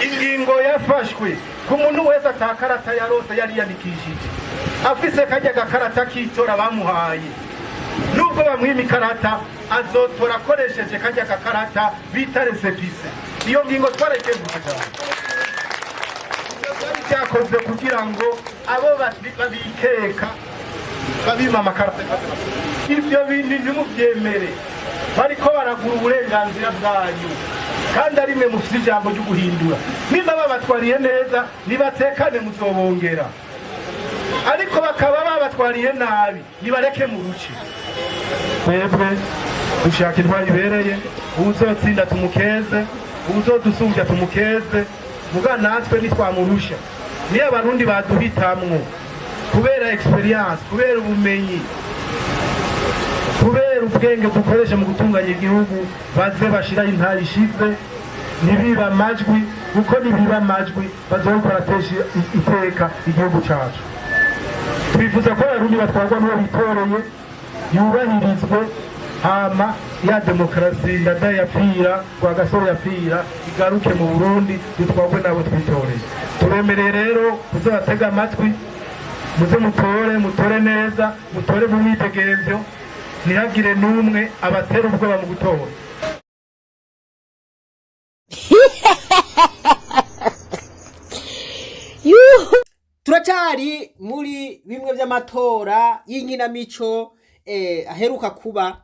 Ingingo yafashwe ku muntu wese atakarata yarose yariyandikishije, afise karya gakarata k'itora bamuhaye, nubwo bamwima ikarata, azotora akoresheje karya gakarata bita récépissé. Iyo ngingo twarayikenguruka cyane. Byari byakozwe kugira ngo abo babikeka babima amakarata. Ivyo bintu ntimuvyemere, bariko baragura uburenganzira bwanyu, kandi ari mwe mufite ijambo ryo guhindura. Nimba babatwariye neza, nibatekane, muzobongera, ariko bakaba babatwariye nabi, nibareke mu ruci. Twebwe dushaka intwari ibereye. Uwuzotsinda tumukeze, uwuzodusumbya tumukeze, muga natwe ntitwamurusha. Niyo Abarundi baduhitamwo kubera expérience, kubera ubumenyi, kubera ubwenge dukoresha mu gutunganya igihugu, baze bashiraho intara ishize, ntibiba amajwi, kuko nibiba amajwi bazoba baratesha iteka igihugu cacu. Twifuza ko Abarundi batwarwa n'uwo bitoreye, yubahirizwe, hama ya demokarasi Ndadaye yapfira, Rwagasore yapfira, igaruke mu Burundi, dutwarwe n'abo twitoreye. Turemereye rero kuzobatega amatwi. Muze mutore, mutore neza, mutore mu mwidegemvyo, ntihagire n'umwe abatera ubwoba mu gutora. Turacari muri bimwe vy'amatora y'inkinamico aheruka kuba,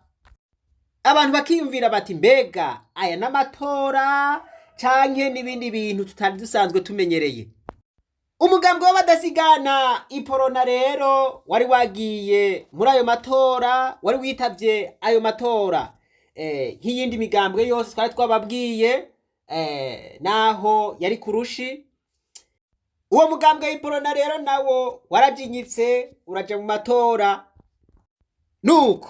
abantu bakiyumvira bati: "Mbega aya n'amatora canke n'ibindi bintu tutari dusanzwe tumenyereye?" Umugambwe w'abadasigana Iprona rero wari wagiye muri ayo matora, wari witavye ayo matora nk'iyindi migambwe yose twari twababwiye, naho yari kurushi. Uwo mugambwe w'Iprona rero nawo warajinyitse, uraja mu matora. Nuko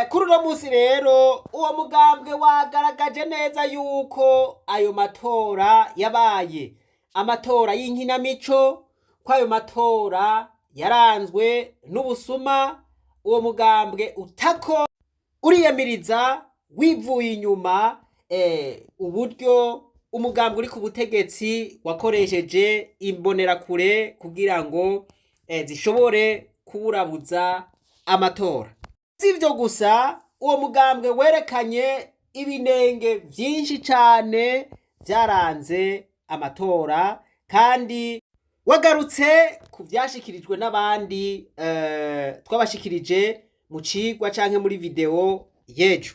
kuri uno munsi rero uwo mugambwe wagaragaje neza yuko ayo matora yabaye amatora y'inkinamico, ko ayo matora yaranzwe n'ubusuma. Uwo mugambwe utako uriyamiriza wivuye inyuma uburyo umugambwe uri ku butegetsi wakoresheje imbonerakure kugira ngo zishobore kuburabuza amatora. Si ivyo gusa, uwo mugambwe werekanye ibinenge vyinshi cane vyaranze amatora, kandi wagarutse ku vyashikirijwe n'abandi twabashikirije mu cigwa canke muri video y'ejo.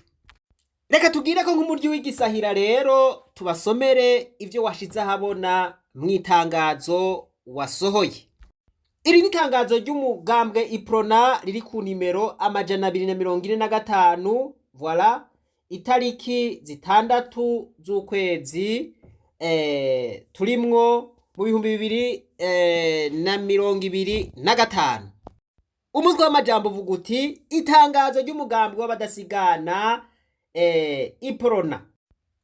Reka tugire ko nk'umuryi w'igisahira rero tubasomere ivyo washize ahabona mw'itangazo wasohoye. Iri ni itangazo ry'umugambwe Iprona riri ku nimero 245, voilà, itariki 6 z'ukwezi turimwo mu 2025. Umutwe w'amajambo uvuga uti: "Itangazo ry'umugambwe w'abadasigana Iprona."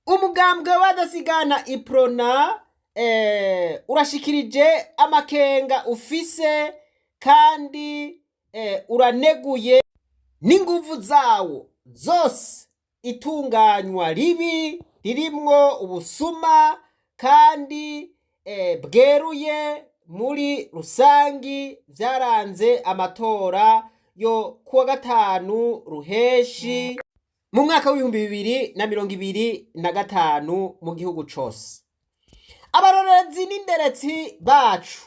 Umugambwe w'abadasigana Iprona urashikirije amakenga ufise kandi uraneguye n'inguvu zawo zose itunganywa ribi ririmwo ubusuma kandi bweruye muri rusangi vyaranze amatora yo kuwa gatanu ruheshi mu mwaka w'2025 mu gihugu cose. Abarorerezi n'inderetsi bacu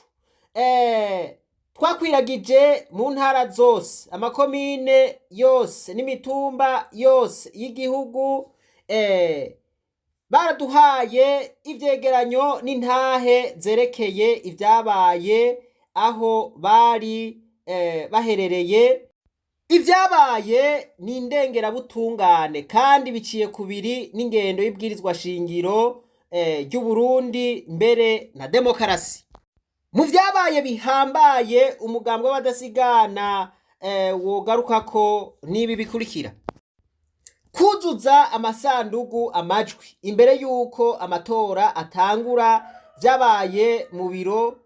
twakwiragije mu ntara zose, amakomine yose n'imitumba yose y'igihugu, baraduhaye ivyegeranyo n'intahe zerekeye ivyabaye aho bari baherereye. Ivyabaye ni indengerabutungane kandi biciye kubiri n'ingendo y'ibwirizwa shingiro ry'Uburundi, mbere na demokarasi. Mu vyabaye bihambaye umugambwe w'abadasigana wogarukako n'ibi bikurikira: kuzuza amasandugu amajwi imbere y'uko amatora atangura vyabaye mu biro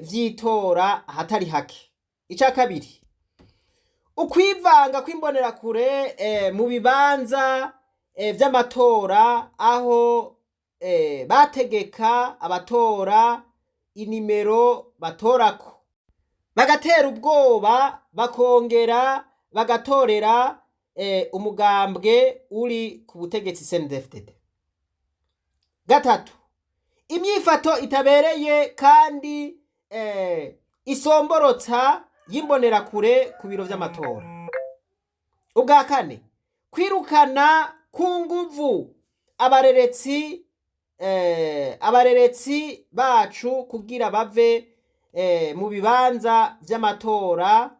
vy'itora ahatari hake. Ica kabiri, ukwivanga kw'imbonerakure mu bibanza vy'amatora aho bategeka abatora inimero batorako, bagatera ubwoba, bakongera bagatorera umugambwe uri ku butegetsi CNDD-FDD. Gatatu, imyifato itabereye kandi isomborotsa y'imbonerakure ku biro vy'amatora. Ubwa kane, kwirukana ku nguvu abareretsi bacu kugira bave mu bibanza vy'amatora,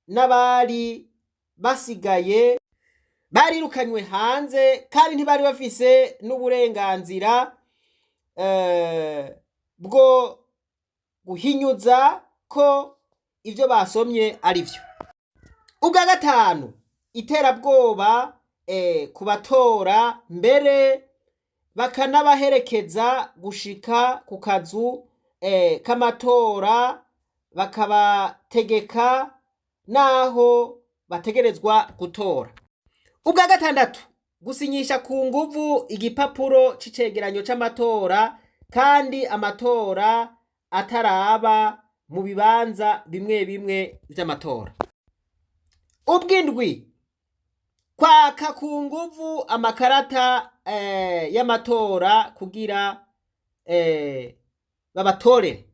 n'abari basigaye barirukanywe hanze kandi ntibari bafise n'uburenganzira bwo guhinyuza ko ivyo basomye ari vyo. Ubwa gatanu, iterabwoba ku batora, mbere bakanabaherekeza gushika ku kazu k'amatora, bakabategeka n'aho bategerezwa gutora. Ubwa gatandatu, gusinyisha ku nguvu igipapuro c'icegeranyo c'amatora kandi amatora ataraba mu bibanza bimwe bimwe vy'amatora. Ubw'indwi, kwaka ku nguvu amakarata y'amatora kugira babatorere.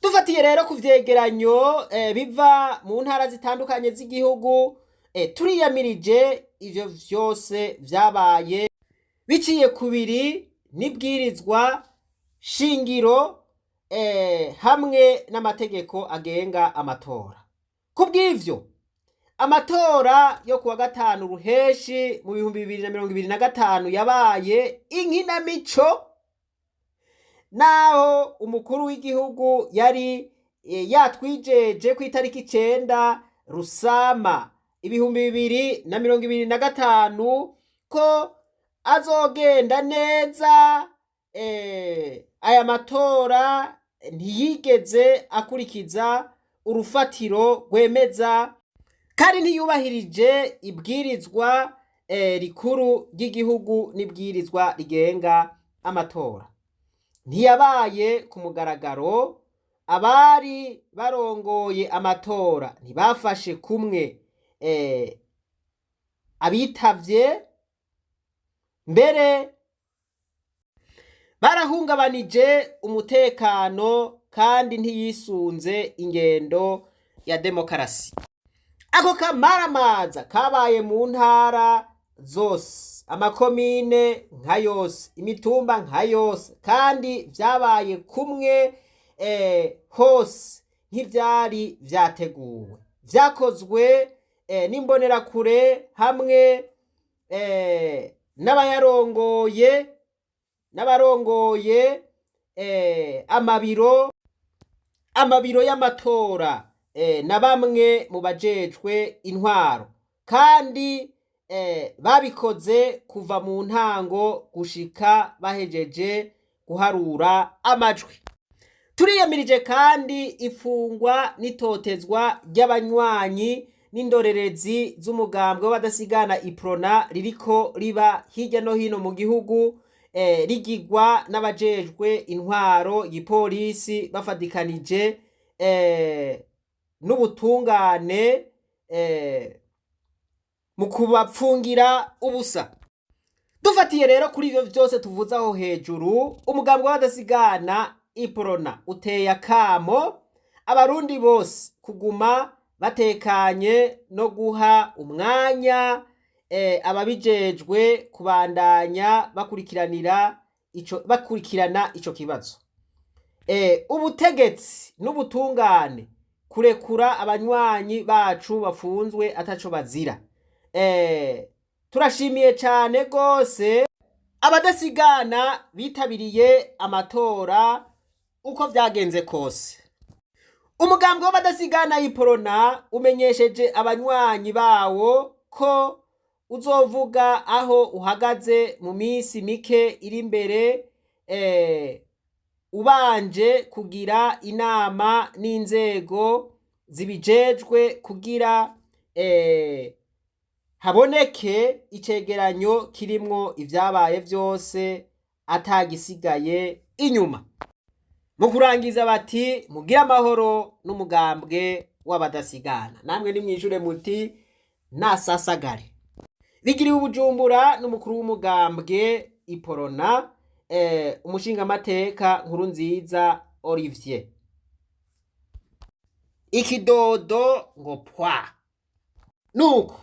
Dufatiye rero ku vyegeranyo biva mu ntara zitandukanye z'igihugu, turiyamirije ivyo vyose vyabaye biciye kubiri n'ibwirizwa shingiro hamwe n'amategeko agenga amatora. Kubw'ivyo, amatora yo kuwa gatanu ruheshi mu 2025 yabaye inkinamico, naho umukuru w'igihugu yari yatwijeje ku itariki 9 Rusama 2025 ko azogenda neza. Aya matora ntiyigeze akurikiza urufatiro rwemeza kandi ntiyubahirije ibwirizwa rikuru ry'igihugu n'ibwirizwa rigenga amatora. Ntiyabaye ku mugaragaro, abari barongoye amatora ntibafashe kumwe abitavye, mbere barahungabanije umutekano kandi ntiyisunze ingendo ya demokarasi. Ako kamaramaza kabaye mu ntara zose, amakomine nka yose, imitumba nka yose, kandi vyabaye kumwe hose nk'ivyari vyateguwe, vyakozwe n'imbonerakure hamwe n'abayarongoye n'abarongoye amabiro y'amatora na bamwe mu bajejwe intwaro, kandi babikoze kuva mu ntango gushika bahejeje guharura amajwi. Turiyamirije kandi ifungwa n'itotezwa ry'abanywanyi n'indorerezi z'umugambwe w'abadasigana Iprona ririko riba hirya no hino mu gihugu, rigirwa n'abajejwe intwaro, igipolisi bafadikanije n'ubutungane mu kubapfungira ubusa. Dufatiye rero kuri ivyo vyose tuvuze aho hejuru, umugambwe w'abadasigana Iprona uteye akamo abarundi bose kuguma batekanye no guha umwanya ababijejwe kubandanya bakurikirana ico kibazo. Ubutegetsi n'ubutungane kurekura abanywanyi bacu bafunzwe ataco bazira. Turashimiye cane gose abadasigana bitabiriye amatora uko vyagenze kose. Umugambwe w'abadasigana Iprona umenyesheje abanywanyi bawo ko uzovuga aho uhagaze mu minsi mike iri imbere, ubanje kugira inama n'inzego zibijejwe kugira haboneke icegeranyo kirimwo ivyabaye vyose. Atagisigaye inyuma. Mu kurangiza bati: "Mugire amahoro n'umugambwe w'abadasigana." Namwe nimwishure muti: "Nasasagare." Bigiriwe Ubujumbura n'umukuru w'umugambwe Iporona, umushingamateka Nkuru Nziza Olivier. Ikidodo ngo pwa! Nuko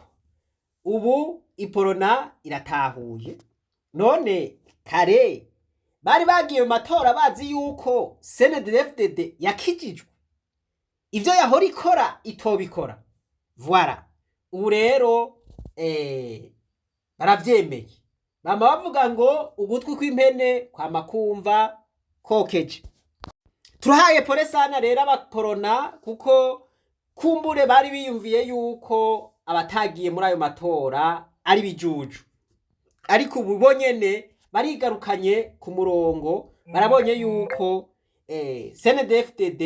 ubu Iporona iratahuye. None kare bari bagiye mu matora bazi yuko CNDD-FDD yakijijwe, ivyo yahora ikora itobikora. Voilà, ubu rero baravyemeye. Bama bavuga ngo ugutwi kw'impene kwama kumva kokeje. Turahaye pole sana rero abaporona, kuko kumbure bari biyumviye yuko abatagiye muri ayo matora ari bijuju, ariko ubu bo nyene barigarukanye ku murongo, barabonye yuko CNDD-FDD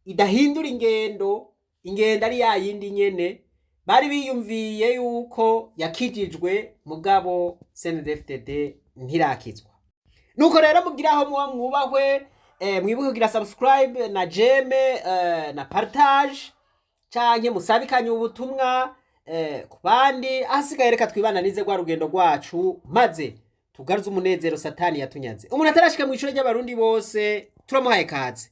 idahindura ingendo, ingendo ari ya yindi nyene. Bari biyumviye yuko yakijijwe, mugabo CNDD-FDD ntirakizwa. Nuko rero mugira aho muba mwubahwe. Mwibuke kugira subscribe na j'aime na partage, canke musabikanye ubutumwa ku bandi. Ahasigaye reka twibananize rwa rugendo rwacu, maze tugaruze umunezero Satani yatunyaze. Umuntu atarashika mw'ishure ry'Abarundi bose, turamuhaye kaze.